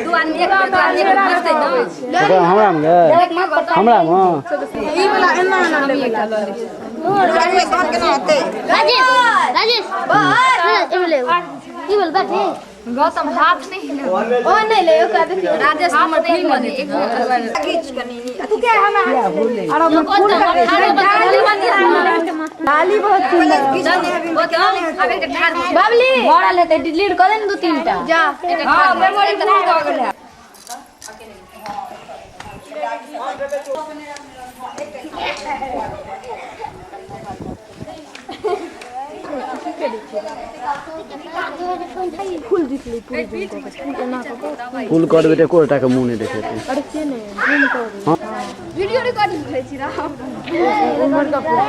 दू आदमी एक दू आदमी एक बचतै ना। हमरा में गए, हमरा में ई वाला एना एना लेबै। राजेश राजेश बस एमले ई बोल बैठे। गौतम हाथ नहीं हिले। ओ नहीं ले ओकरा देखियो। राजेश हमर फिल्म दे। तू के हमरा और हम फूल लाली बहुत सुंदर। बबली भरल हेतै, डिलीट कऽ दे ने दू तीन टा। जा हां, मेमोरी फुल भऽ गेल है। फूल दिखले पूरे जूम कऽ के, फूल एना कऽ के। फूल करबै तऽ एको के मुँह नहि देखेतै। अरे से नहि, जूम कऽ दे। वीडियो रिकॉर्डिंग करै छी राम। उम्हर का फूल।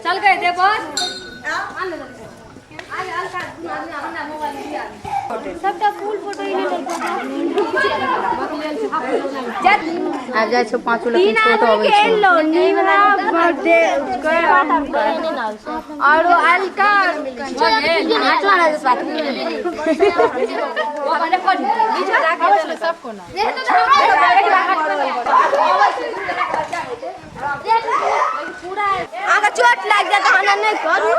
चल गए दे बस। सबटा फूल फोटो इने आबि जाइ छौ पाँचो लड़की छोट अबै छौ। और अलका हाथवा राजेश बात। अगर चोट लागि जाए तऽ हमरा नहि करू।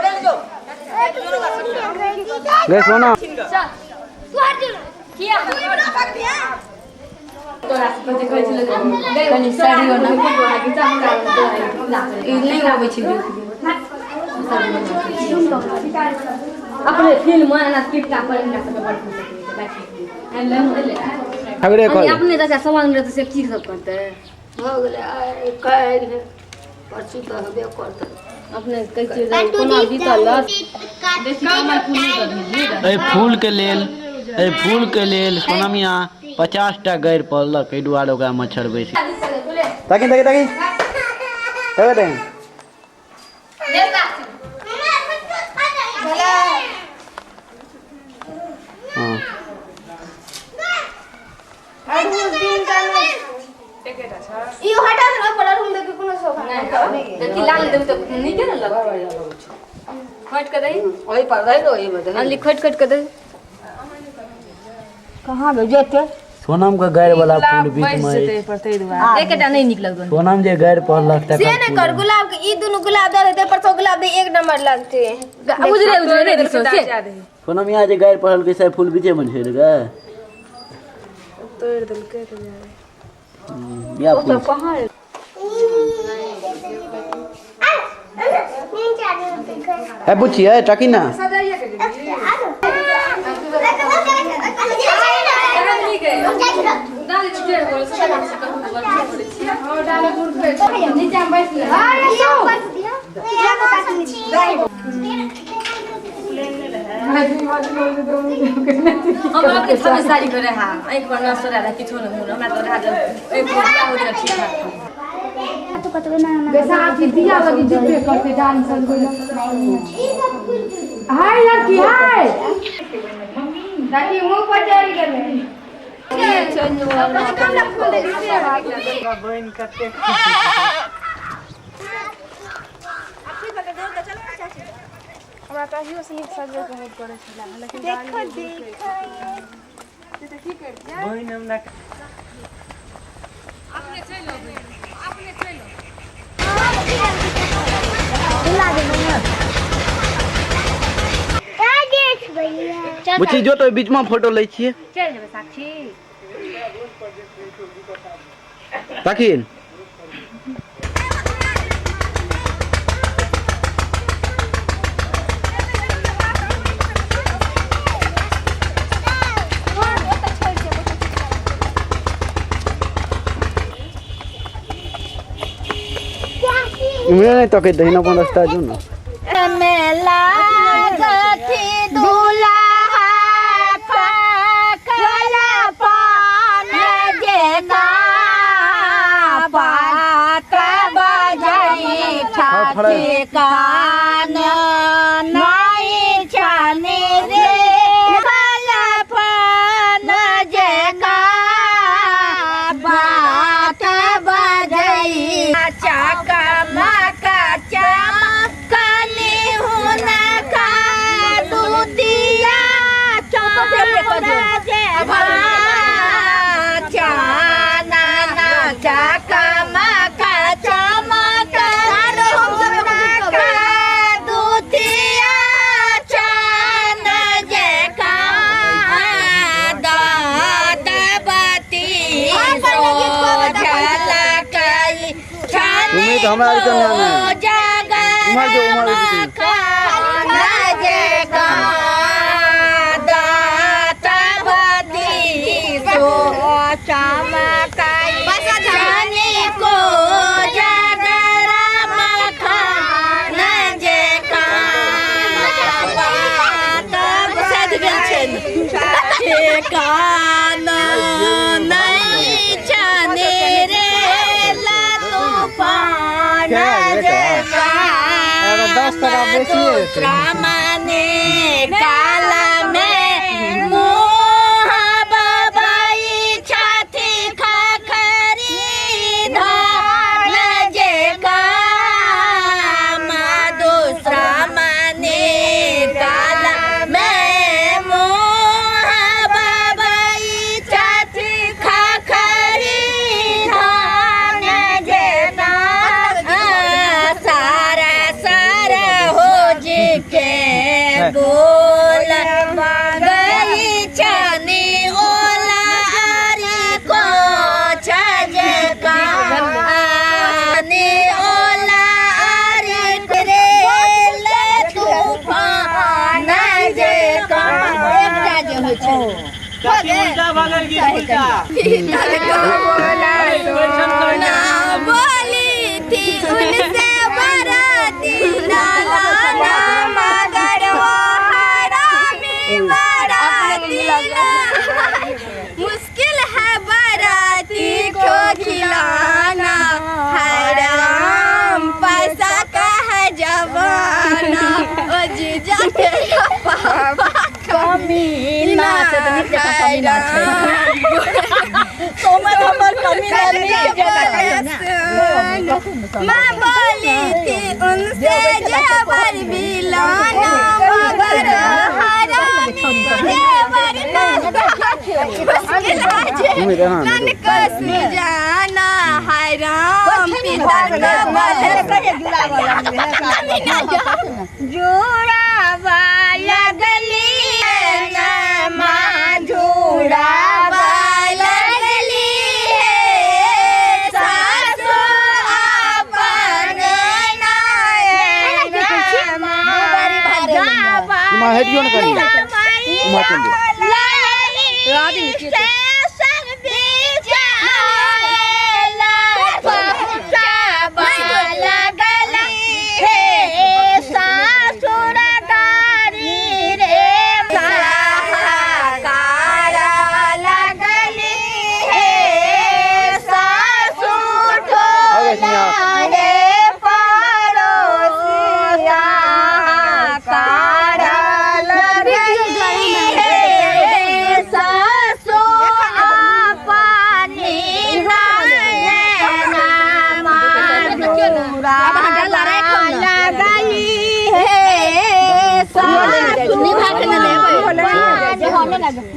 गए सोना। कनि साड़ियो ने ई नहि अबै छै। अपने फिल्म एना टिपटा पर हमरा सबके बड़ खुश बैठे। ठगरे कर। अपने चाचा सामान रहतै से की सब करतै? भऽ गेलै आइ काल्हि परसू तऽ हेबे करतै। अपने कहै छियै जे कोना बीतल बेसी कमल फूल नहि दऽ। एहि फूल के लेल, एहि फूल के लेल सोनमिया 50 टा गारि पड़लक, एहि दुआरे ओकरा मच्छर बैस। ताकि ताकि ताकि ताकि ताकि। हाँ। ई हटा दे पर रूम देख कोनो शोभा नहीं। देखी लाल देबै तऽ नीके ने लगतै। खोटि कऽ दही। ओहि पर रहि ओहिमे दही। अंजलि खोटि खोटि कऽ दही। कहाँ जेतै? सोनम के गारि वाला फूल बीच में अछि। एकेटा नहि नीक लगतौ। सोनम जे गारि पढ़लक से तकर नहि कर। गुलाब के ई दुनू गुलाब दऽ देतै पर सौ गुलाब दे एक नंबर लगतै। उजरे उजरे नहि दिसो से। सोनमिया जे गारि पढ़लकै से फूल बीचे में झड़ि गए। तोड़ि देलकै तऽ या फूल है बुच्ची है टकी ना। हम अपने छब्बीस तारीख के रहा आँखि पर न सोरा रहा किछो नहि मुँह हमरा तऽ रहा जब एहि पर बियाह हो जाए ठीक ठाक। बैसाखी दिया लगी जितबे करतै डाली सजबै लए। हाय लड़की हाय दादी मुंह पर चढ़ि गेलै। हमरा तऽ अहियो से नीक सजबैके मोन करै छलै, लेकिन देखो देखो। तऽ की करितियै? बहिन हमरा अपने चलि अबै, अपने चलि अबै। राजेश भैया। बुच्ची जो तो बीच में फोटो लै छियै। चलि जेबै साक्षी। ताकिन इम्हरे नहि तकैत दही अपन रास्ता जो ने। मेला गथी दूल्हा पाकल पान जेना पात बजई ठाठी कान नाई छानी रे कल पान तो हमारा काला में मुँह बबाई छाती खखरी धान जे कामा दूसरा मने काला में मुँह बबाई छाती खखरी धान जे सारा सारा हो जी के बोल गई छनी ओला आरी को छजे कानी ओला आरी रे ले तूफान जे का एकटा जे होइ छै उल्टा भागल की उल्टा ना बोली थी उनसे बराती ना लाना मगर वो हरामी बराती मुश्किल है बराती को खिलाना हराम पैसा का है जमाना ओ जीजा तेरा पापा कमीना मैं बोली थी उनसे जेवर भी लाना मगर हरामी जेवर मुश्किल है नन को सुजाना हराम पिता का जुड़ावा लगली माँ जुड़ावा लगली है सासु अपन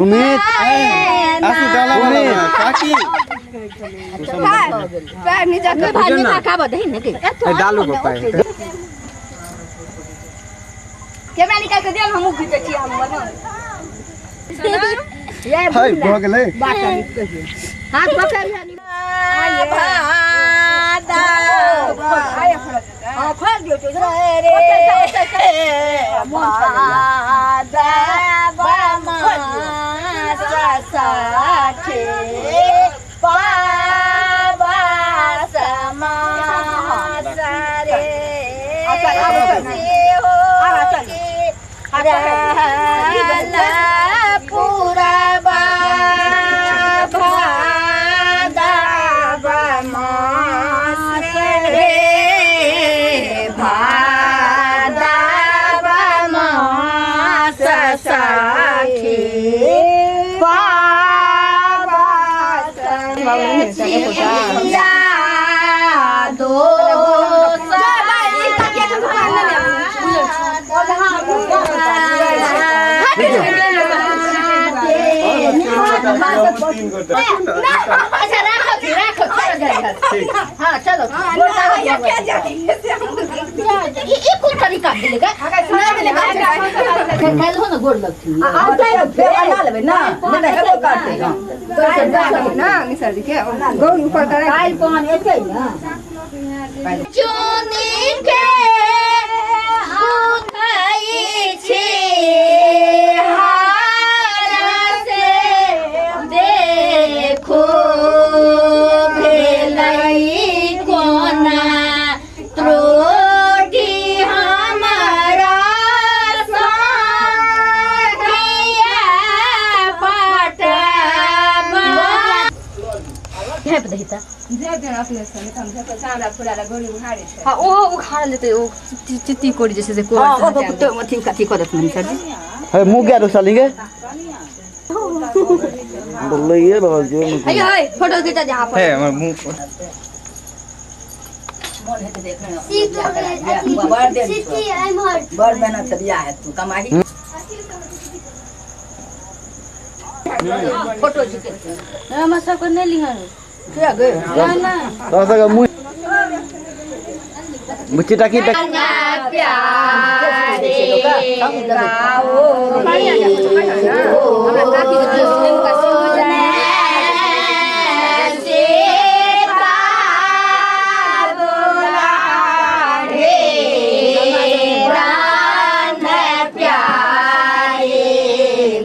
उम्मीद काकी डालू कैमरा निकाल के दिया हमहू खींचै छी हम हाय भ गेलै हाथ पकड़ हां खोल दियो रे दो अच्छा राखो राखो हां चलो क्या जाती ये कोन तरीका भेलै ना भेलै काल्हि हो ना गोर लगथिन आ फेर बना लेबै ना ना हेबो करतै ना मिसर जी के गौर ऊपर करे काल्हि पान एतै ना चुनी के गुथै छी हार से देखो भेलै कोना त्रुटि हमारा साथिया पटबा झाँप दही त हाँ ओहो उखाड़ल जेतै ओ चित्ती कोरी जे छै से कोर हां ओ तो अथी कथी करत नहीं सर जी हे मुँह क्या दोसा लिंगे बोलइए रहल जे हे हे फोटो खींचा जहां पर हे हमर मुंह मोन हेतै देखने बड़ देर बड़ मेहनत से बियाह हेतु कमाही फोटो खींचे हमरा सबके नहि लिहन के गए ना तो सके मुँह बुच्ची टाकी तक प्यारे गाओ हमरा काकी के दियौ हुनका सेहो सीता दुलारे प्राण प्यारे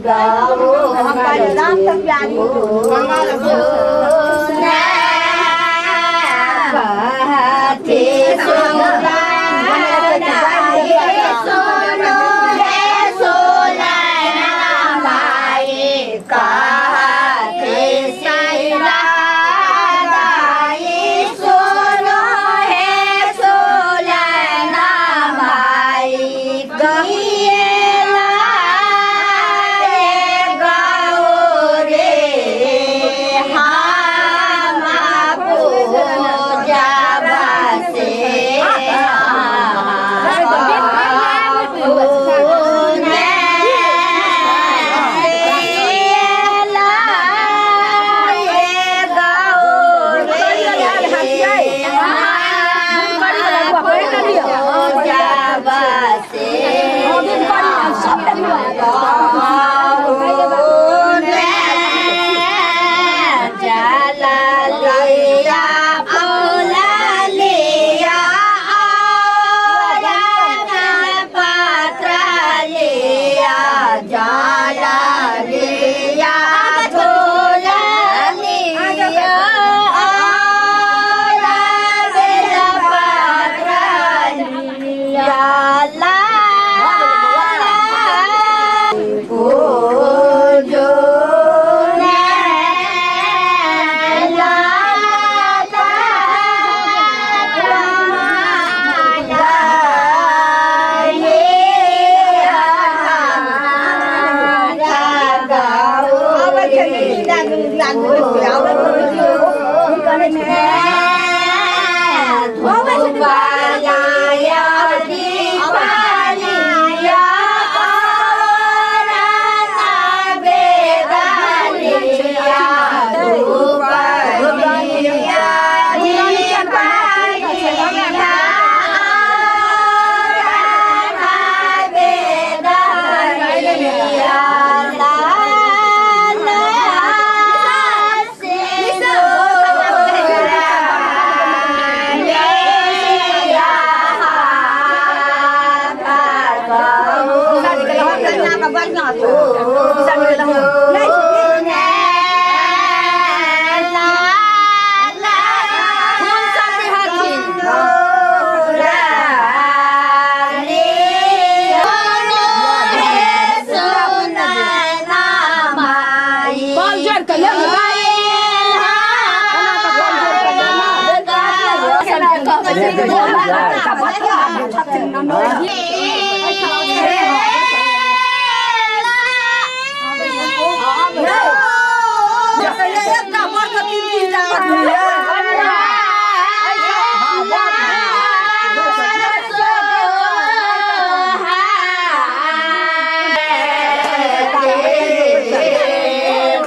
गाओ राम तक प्यारी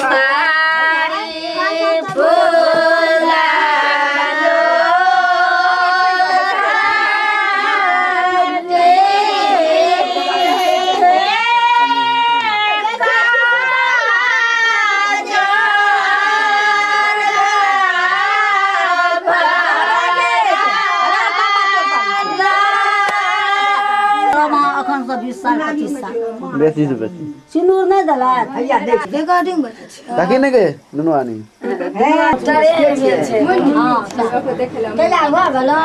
Bye. साल 25 साल बेसी से बेसी सिंदूर नहीं देलक हैया देख रिकॉर्डिंग ताकि नहीं के नुनु आनी हां तैयार भ गेलो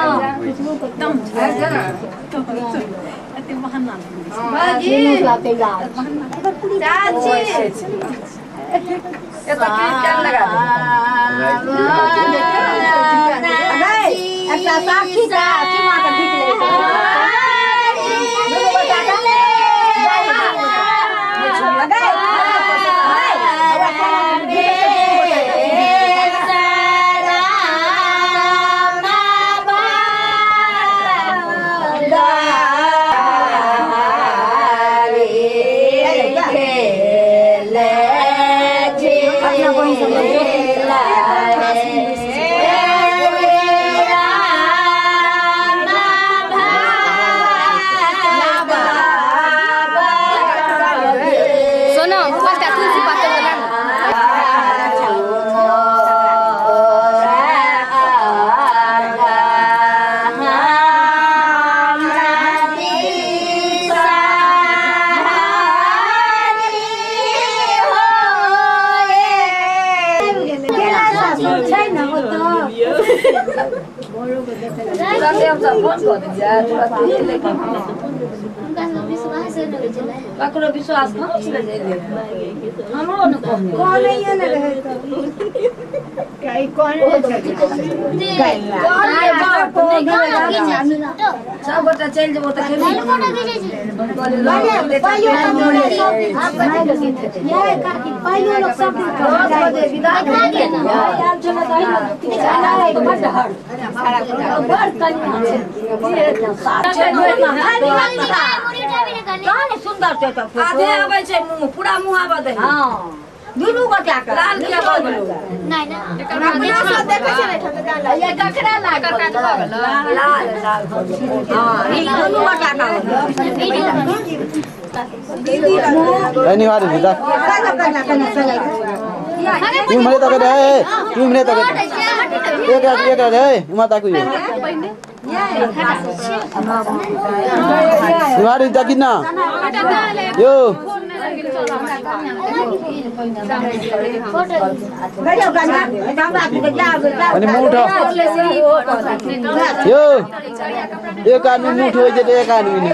बाजी तैयार चाची ये तो की क्या लगा दे अच्छा साक्षी का चुमा के ठीक ले दुनू बच्चा का लगाए सोना पाँचटा तुलसी पात बना छै न ओ त ककरो विश्वास कहाँ छलै जे एलै हमरो ने कहने कहनैये ने रहै तऽ सब गोटा चलि जेबो तऽ खेबही ये काकी पाइयो लोग सब दिन 10 बजे विदा भेल आयल छलै तऽ एहिमे बड्ड हर बड़ कनिया छै कहाँ सुंदर छै तऽ आधे आबै छै मुँह पूरा मुँह आबऽ दही हां दुनू गोटा के लाल किया भऽ गेलौ अपना सब देखै छलै ठमदान ये ककरा लागल लाल लाल हां ई दुनू गोटा के निवारी दा तू मरे तक दे तू मरे तक एक रात है इमा ताकू यो निवारी दा कितना यो अनि मुँह उठा यो एक आदमी मुँह उठबै छै तऽ एक आदमी नहि।